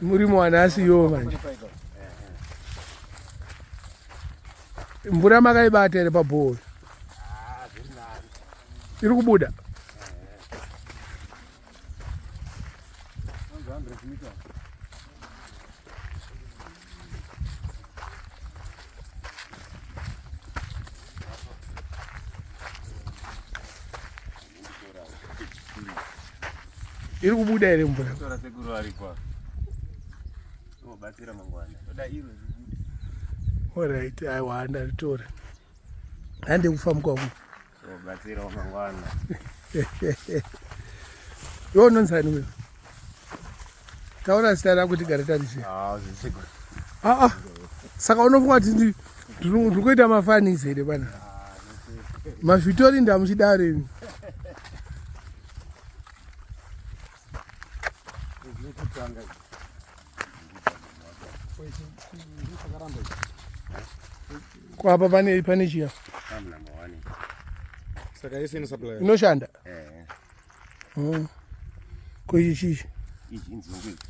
Murimo wanhasi iyowo manje. Mvura makaibata here pabhohoro? Iri kubuda. Iri kubuda here mvura? Tora sekuru varipo. Obatsira mangwana. Toda iro ribude. Alright, aiwa ndaritora. Hande kufa mukwangu. Obatsira mangwana. Iwe unonzani wewe? Taura zita rako tigare tariziva. Ah, zvisekuru. Ah ah. Saka unofunga kuti ndiri kuita mafanisi here pana? Mazvitori ndamuchidaro imi. Ko apa pane pane chiya. Saka yese inosupply. Inoshanda. Eh. Ko ichi chichi? Ichi inzungu ichi.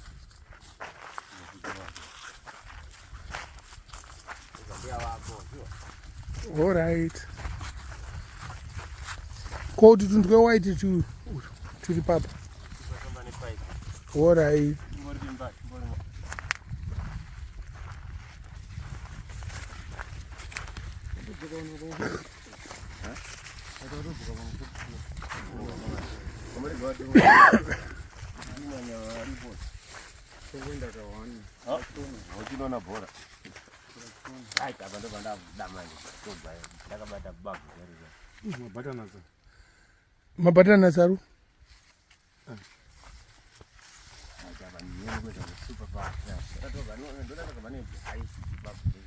All right. Ko kuti tunhu twewaiti turi papa. All right. Uchinoona bhora. Right, apa ndo pandabuda manje. Tobva ndakabata babu chero. Mabatana sa. Mabatana saru. Right, apa ndiyeni kuita super fast. Ndatobva ndoda ndakabva ne ice babu chero.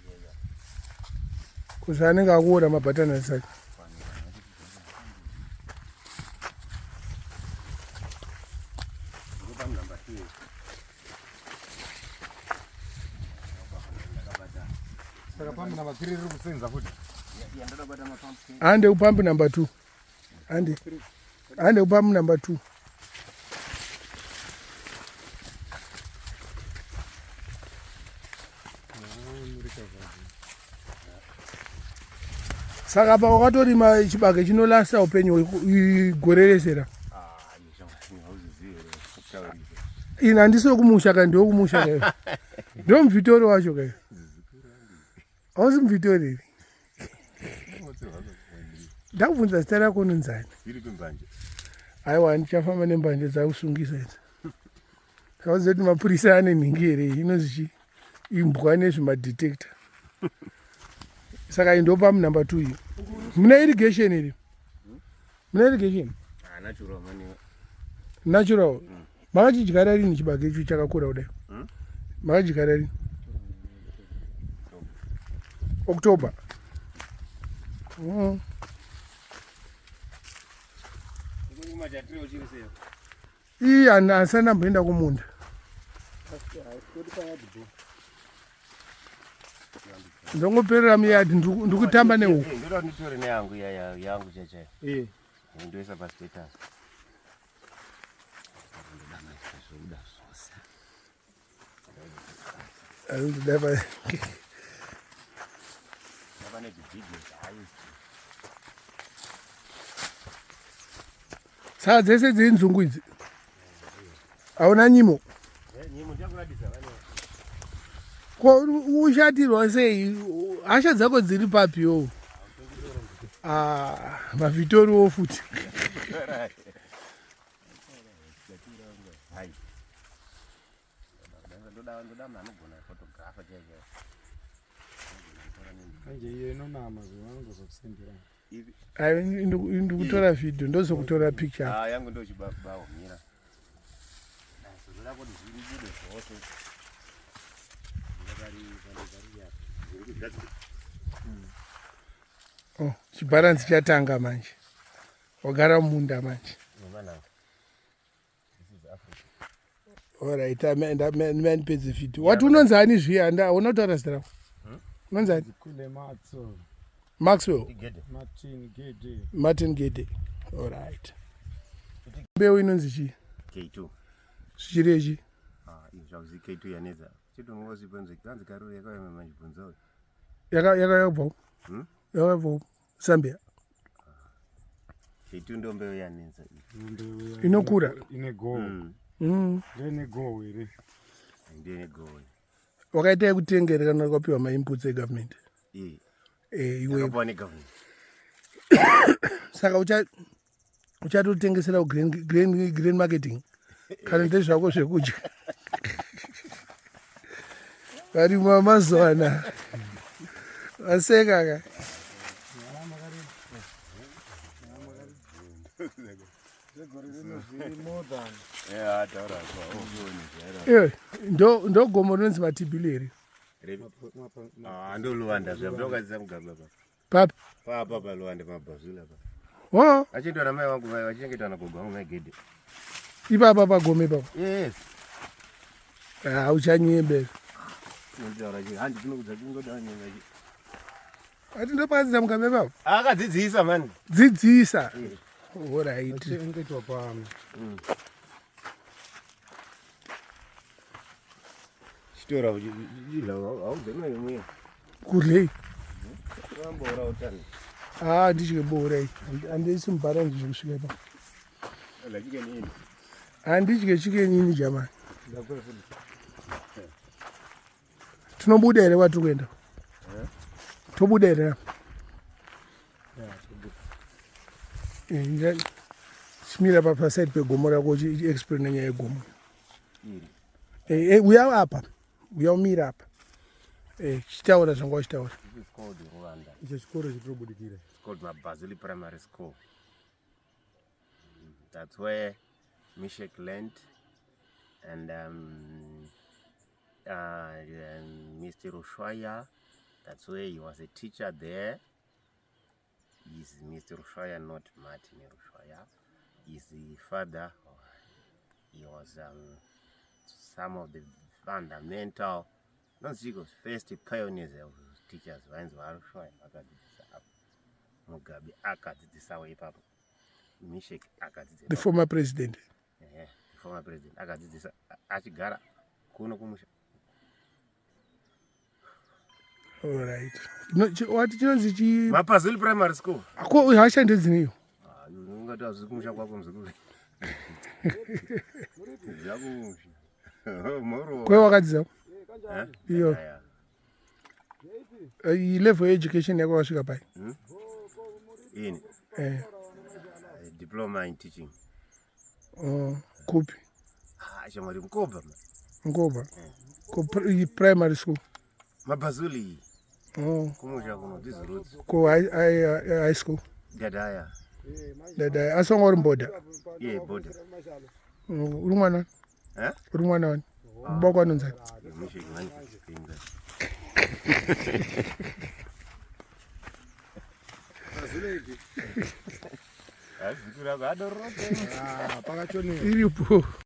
Kuzva anenge akuona mabatana saka. Ndopa number 3. Saka pamwe number 3 riri kusenza futi. Yandakabata mapump. Hande upamp number 2. Hande. Hande upamp number 2. Saka apa wakatorima chibage chinolasta upenyu gore rese ra. Ah, izvo hauzizivi here kutaurisa. Ini handisi wekumusha ka ndiwekumusha ka. Ndiwo mvitori wacho ka. Hausi mvitori here? Ndakubvunza zita rako unonzani? Zviri kumbanje. Aiwa ndichafamba nembanje dzakusungisa idzi. Tauziva kuti mapurisa ane nhingi here inonzi chii? Imbwa nezvimadetector. Saka iyi ndopamp number 2 iyi. Mune irrigation here? Mune irrigation? Ah, natural mani. Natural. Makachidyara rini chibage icho chakakura kudai? Makachidyara rini? October. Ii handisati ndamboenda kumunda. Ndongoperera muyadhi ndikutamba nehuku. Ndoda nditore neyangu yangu chaichai. Eh. Ndoisa pa status. Ndoda zvose. Ndoda pa Pane video hayi. Saka dzese dziri nzungu idzi. Hauna nyimo. Nyimo ndichakuratidza vane. Ko ushatirwa sei? Hasha dzako dziri papi yo? Ah, mavhitoriwo futi. Hai. Ndoda ndoda munhu anogona photographer chaiye chaiye. Manje iyo inonama zvavanongozokusendera. Ai ndikutora video ndozokutora picture. Ah, yangu ndo chibabawo mira. Ndoda kuti zvibude zvose. Oh, chibharanzi chatanga manje. Wagara mumunda manje. Alright, mandipedze video. Wati unonzi ani zviya? Hauna kutaura zita rako. Unonzi ani? Kule Matso. Maxwell. Martin Gede. Martin Gede. Alright. Mbeu inonzi chii? K2. Zvichiri ichi? Ah, izvi Kauzi K2 yanetsa. Chitongoziponze kanzi karuri yakauya manje bvunzo. Yaka yakabva. Hmm? Yakabva Zambia. K2 ndo mbeu yanetsa. Inokura. Ine goho. Mm. Ndine goho here. Ndine goho. Wakaita yekutenga here kana wakapiwa mainputs egovernment? Eh. Eh, iwe. Yakapiwa negovernment. Saka ucha uchatotengesera grain, grain, grain marketing kana ndezvako zvekudya varimi vamazuva anaya vaseka ka. Ndogomo rinonzi matibhili here? Ndoluwanda zvabdokadzidza Mugabe apa. Papi? Papa paluwanda pamabhazula pa. Oh. Vachengetwa namai vangu vachengetwa nagogo vangu mai Gede. Ipapa pagome ipapa. Yes. Ah, uchanyebe. Unotaura chi handi tinokudza tingoda nyanga chi. Ati ndopakadzidza Mugabe ipapa? Akadzidzisa mani. Dzidzisa. All right. Vachengetwa pano. Chitora uchidya haudze mai mwe. Kudlei? Wamboora utano. Ah, ndidye boora iyi. Handisi mubharanzi zvekusvika ipapo. Odya chicken ini. Handidye chicken ini jamani. Tinobuda here kwatiri kuenda? Tobuda here? Chimira paside pegomo rako uchiexplain nenyaya yegomo. Uya apa. Uya umira apa. Chitaura zvanga uchitaura. This is called Rwanda. Icho chikoro chitirobudikira. It's called Mabazili Primary School. That's where Mishek learned and Mr. Rushwaya, that's where he was a teacher there. Is Mr. Rushwaya, not Martin Rushwaya. Is the father. He was some of the fundamental, not first pioneers of teachers. Vainzi vaRushwaya vakadzidzisa apo. Mugabe akadzidzisawo ipapo. Mishek akadzidzisa. The former president. Yeah, the former president akadzidzisa achigara kuno kumusha. All right. No, wati chinonzi chi Mapazuli Primary School. Ako hasha ndedziniyo. Ah, ungati hazvisi kumusha kwako muzukuru. Zvakumusha. Moro. Kwe wakadzidza? Eh? Iyo. Level education yako wasvika pai? Ini. Diploma in teaching. Oh, kupi? Ah, shamwari Mkoba. Mkoba. Ko primary school. Mabazuli. Oh. Kumusha kuno these roads. Ko high school. Dadaya. Dadaya. Asonga uri mboda. Yeah, boda. Uri mwana? Eh? Uri mwana wani? Baba wako anonzi ani? Mishek mani kupinga. Pakachonera. Iripo.